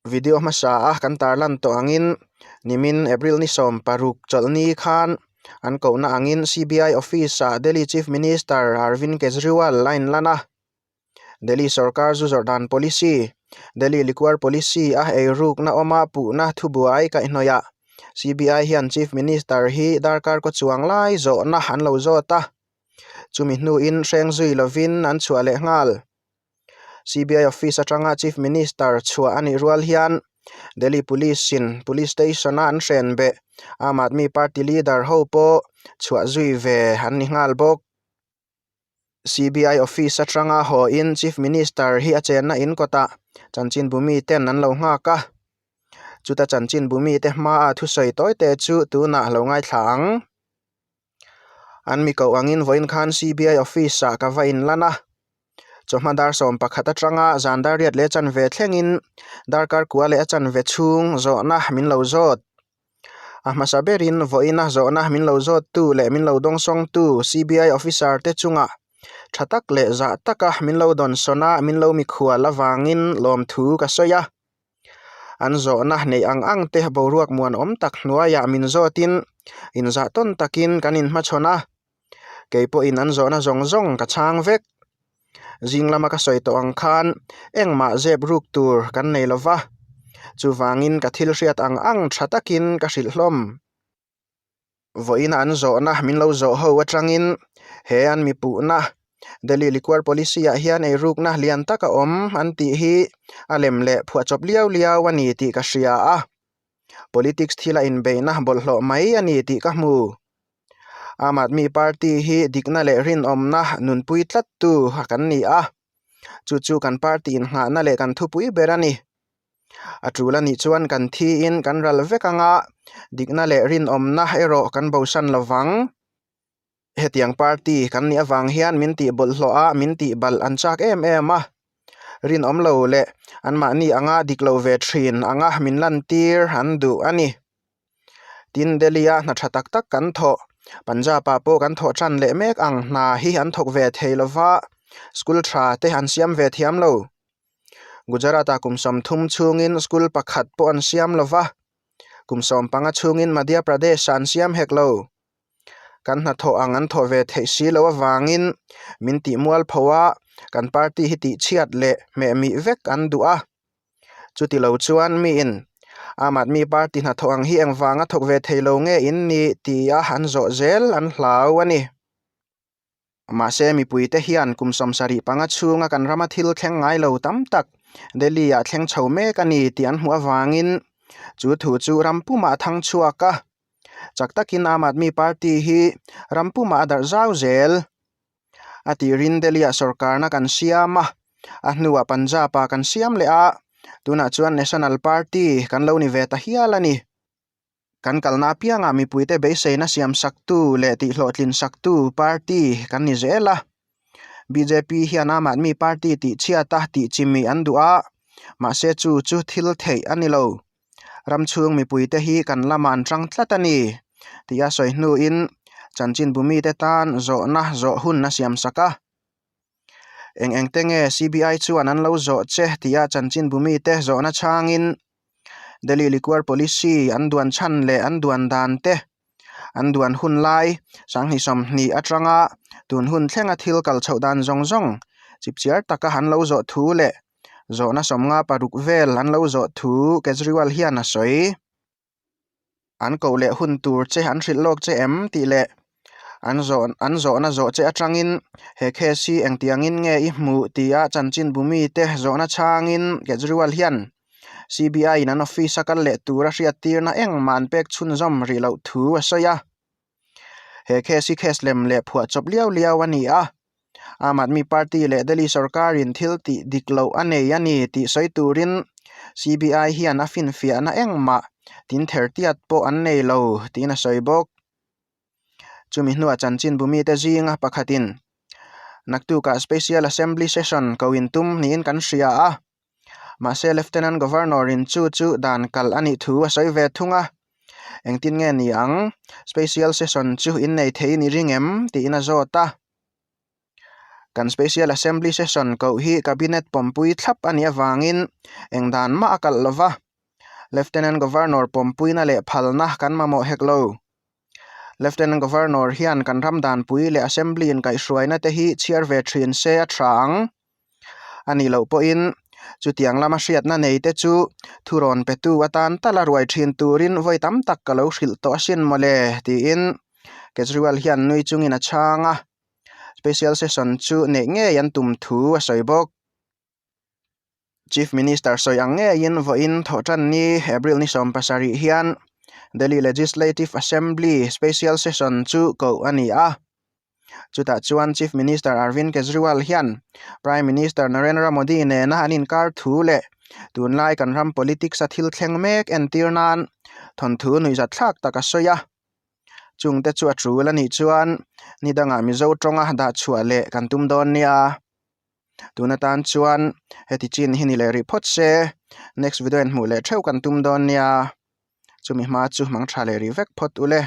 Video hmasa a kan tarlan tawh angin nimin April ni 16 chawlhni khan an kohna angin CBI office ah Delhi Chief Minister Arvind Kejriwal a inlan a. Delhi sorkar zu zawrh dan policy, Delhi Liquor Policy a eirukna awma puhna thubuai kaihhnawih ah CBI hian Chief Minister hi darkar kaw chuang lai zawhna an lo zawt a. Chumi hnuin hreng zui lovin an chhuah leh nghal. CBI office atanga Chief Minister chhuah a nih rual hian Delhi Police in Police Station a an hren beh Aam Aadmi Party leader ho pawh chhuah zui ve an ni nghal bawk. CBI office atanga haw in Chief Minister hi a chenna in kawtah chanchinbu miten an lo nghak a, chuta chanchinbu mite hmaa thusawi tawi te chu tunah lo ngaithla ang. An mi koh angin vawiin khan CBI office ah ka va inlan a, chawhma dar 11 atanga zan dar riat leh chanve thlengin darkar kua leh a chanve chhung zawhna min lo zawt. A hmasa berin vawiina zawhna min lo zawttu leh min lo dawngsawngtu CBI officer te chungah tha tak leh zah taka min lo dawnsawn a min lo mikhual avangin lawmthu ka sawi a. An zawhna neih ang ang te boruak muanawm tak hnuaiah min zawtin inzah tawn takin kan inhmachhawn a, kei pawhin an zawhna zawng zawng ka chhang vek. Zing lama ka sawi tawh ang khan engmah zep ruk tur kan nei lo va, chuvangin ka thil hriat ang ang tha takin ka hrilh hlawm. Vawiin an zawhna min lo zawh ho atangin he an mi puhna Delhi Liquor Policy ah hian eirukna lian tak a awm an tih hi a lem leh phuahchawp liau liau a ni tih ka hria a, politics thila inbeihna bawlhhlawh mai a ni tih ka hmu. Aam Aadmi Party hi dikna leh rinawmna nunpui tlattu kan ni a, chu chu kan party innghahna leh kan thupui ber a ni. A tul a nih chuan kan thiin kan ral vek anga dikna leh rinawmna erawh kan bosan lo vang. Hetiang party kan nih avang hian min tih bawlhhlawh a, min tih balh an chak em em a. Rinawm lo leh anmahni anga dik lo ve thin anga min lantir an duh a ni. Tin, Delhi-a hna tha tak tak kan thawh, Punjab-ah pawh kan thawh tan leh mek ang hna hi an thawk ve thei lo va, school tha te an siam ve thiam lo. Gujarat-ah kum 30 chhungin school pakhat pawh an siam lo va, kum 15 chhungin Madhya Pradesh-ah an siam hek lo. Kan hnathawh ang an thawh ve theih si loh avangin min tih mualpho a, kan party hi tihchhiat leh hmehmih vek an duh a. Chuti lo chuan miin Aam Aadmi Party hnathawh ang hi engvanga thawk ve thei lo nge in ni tia an zawh zel an hlau a ni. Mahse mipuite hian kum 75 chhunga kan rama thil thleng ngai lo tam tak Delhi-ah thleng chho mek a ni tih an hmuh avangin chu thu chu ram pumah a thang chhuak a. Chak takin Aam Aadmi Party hi ram pumah a darh zau zel. A tirin Delhi-ah sorkarna kan siam a, a hnuah Punjab-ah kan siam leh a, tunah chuan National Party kan lo ni ve ta hial a ni. Kan kalna apiangah mipuite beiseina siam saktu leh tihhlawhtlin saktu party kan ni zel a. Bjp hian Aam Aadmi Party tihchhiata tihchimih an duh a, mahse chu chu thil theih a ni lo. Ram chhung mipuite hi kan lamah an tang tlat a ni, tih a sawi hnuin chanchinbu mite tan zawhna zawh hun a siamsak a. Eng eng te nge CBI chuan an lo zawh che tia chanchinbu mite zawhna chhangin Delhi Liquor Policy an duan chhan leh an duan dan te, an duan hun lai 2020 atanga tun hun thlenga thil kal chhoh dan zawng zawng chipchiar taka an lo zawh thu leh zawhna 56 vel an lo zawh thu Kejriwal hian a sawi. An koh leh hun tur che an hrilh lawk che em tih leh an zawh an zawhna zawh che atangin he case hi engtiangin nge i hmuh tia chanchinbu mite zawhna chhangin Kejriwal hian CBI in an office a kal leh tura hriattirna engmah an pek chhunzawm rih loh thu a sawi a. He case hi case lem leh phuahchawp liau liau a ni a, Aam Aadmi Party leh Delhi sorkarin thil tih dik loh a nei a ni tih sawi turin CBI hian a finfiahna engmah tin thertiat pawh an nei lo tiin a sawi bawk. Chumi hnuah chanchinbu mite zinga pakhatin naktukah Special Assembly Session ko intum niin kan hria a, mahse Lieutenant Governor in chu chu dan kal a nih thu a sawi ve thung a, engtin nge ni ang Special Session chu innei thei ni ring em tiin a zawt a. Kan Special Assembly Session koh hi Cabinet pawmpui thlap a nih avangin eng dan mah a kalh lo va, Lieutenant Governor pawmpuina leh phalna kan mamawh hek lo. Lieutenant Governor hian kan ram danpui leh Assembly inkaihhruaina te hi chhiar ve thin se a tha ang. A nih loh pawhin chutiang lama hriatna nei te chu thurawn petu atan tala ruai thin turin vawi tam tak ka lo hrilh tawh asin mawle tiin Kejriwal hian nui chungin a chhang a, Special Session chu neih ngei an tum thu a sawi bawk. Chief Minister sawi ang ngeiin vawiin thawhtanni April ni 17 hian Delhi Legislative Assembly Special Session chu koh a ni a. Chutah chuan Chief Minister Arvind Kejriwal hian Prime Minister Narendra Modi nena an inkar thu leh tunlai kan ram politics a thil thleng mek entir nan thawnthu nuihzatthlak tak a sawi a. Chungte chu a tul a nih chuan ni dangah Mizo tawnga dah chhuah leh kan tum dawn nia. Tun atan chuan heti chin hi ni leh rih phawt se, next video in hmuh leh theuh kan tum dawn nia. Chumi hma chu hmang tha leh rih vek phawt ule.